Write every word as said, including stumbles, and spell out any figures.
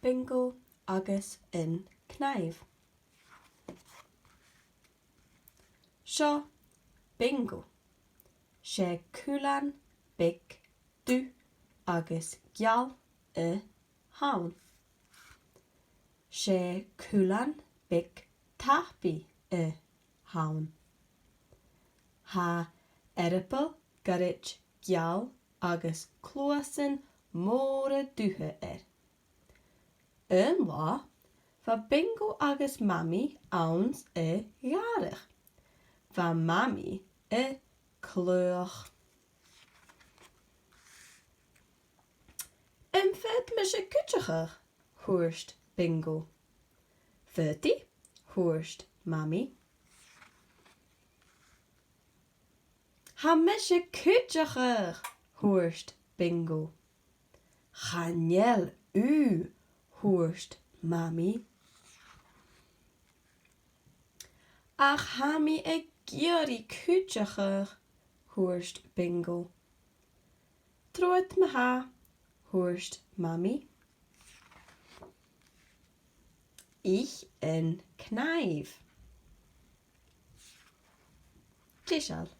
Bingo agus an cnàimh. Seo Bingo. 'S e cuilean beag dubh agus geal a th' ann. 'S e cuilean beag tapaidh a th' ann. Tha earball goirid geal agus cluasan mòra dubha air. Aon latha, bha Bingo agus Mamaidh anns a' ghàrradh. Bha Mamaidh a' cladhach. "Am faod mise cuideachadh?" thuirt Bingo. "Faodaidh," thuirt Mamaidh. "Tha mise cuideachadh," thuirt Bingo. "Chan eil thu," thuirt Mamaidh. "Ach tha mi ag iarraidh cuideachadh," thuirt Bingo. "Trobhad ma-thà," thuirt Mamaidh. "Ith an cnàimh." Deiseil.